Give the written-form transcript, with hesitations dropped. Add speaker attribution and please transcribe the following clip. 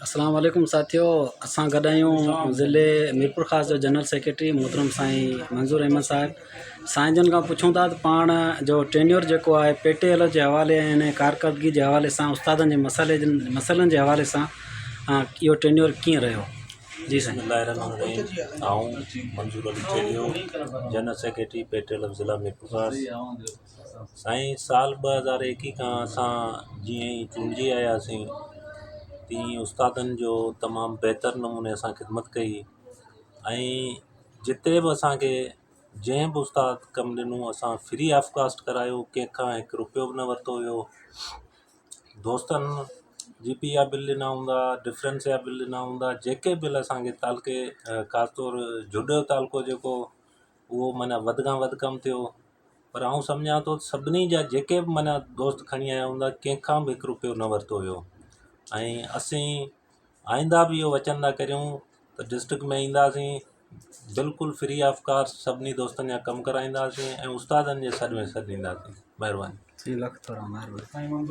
Speaker 1: اسلام عليڪم ساٿيو اسان گڏ آهيون ضلعي ميرپورخاص جو جنرل سيڪريٽري محترم سائين منظور احمد صاحب سائين جن کان پڇون ٿا ته پاڻ جو ٽينيور جيڪو آهي پي ٽي ايل جي حوالي ۽ ان ڪارڪردگي جي حوالي سان استادن جي مسئلي جن مسئلن جي حوالي سان اهو ٽينيور ڪيئن رهيو جي
Speaker 2: بسم
Speaker 1: سائين
Speaker 2: الله الرحمن الرحيم آئون Manzoor Ali Chelio general secretary P T L ضلع ميرپورخاص سائين سال 2021 کان اسان جيئن ئي چونڊجي آياسين تيئن ئي استادن جو تمام بهتر نموني اسان خدمت ڪئي ۽ جتي به اسان کي جنهن به استاد ڪم ڏنو اسان فري آف ڪاسٽ ڪرايو ڪنهن کان هڪ رپيو به نه ورتو ويو دوستن جي پي جا بل ڏنا هوندا ڊفرنس جا بل ڏنا هوندا جيڪي بل اسان کي تعلقي خاص طور جهڏ جو تعلقو جيڪو اهو معنيٰ وڌ کان وڌ ڪم ٿيو پر آئون سمجهان ٿو سڀني جا جيڪي به معنيٰ دوست کڻي آيا هوندا ڪنهن کان به هڪ روپيو نه ورتو ويو ۽ اسين آئنده به اهو وچن ٿا ڪريون ته ڊسٽرڪٽ ۾ اينداسين بلڪل فري آف ڪاسٽ سڀني دوستن جا ڪم ڪرائينداسين ۽ استادن جي سڏ ۾ سڏ ڏينداسين مهرباني.
Speaker 1: سائين لک ٿورا مهرباني.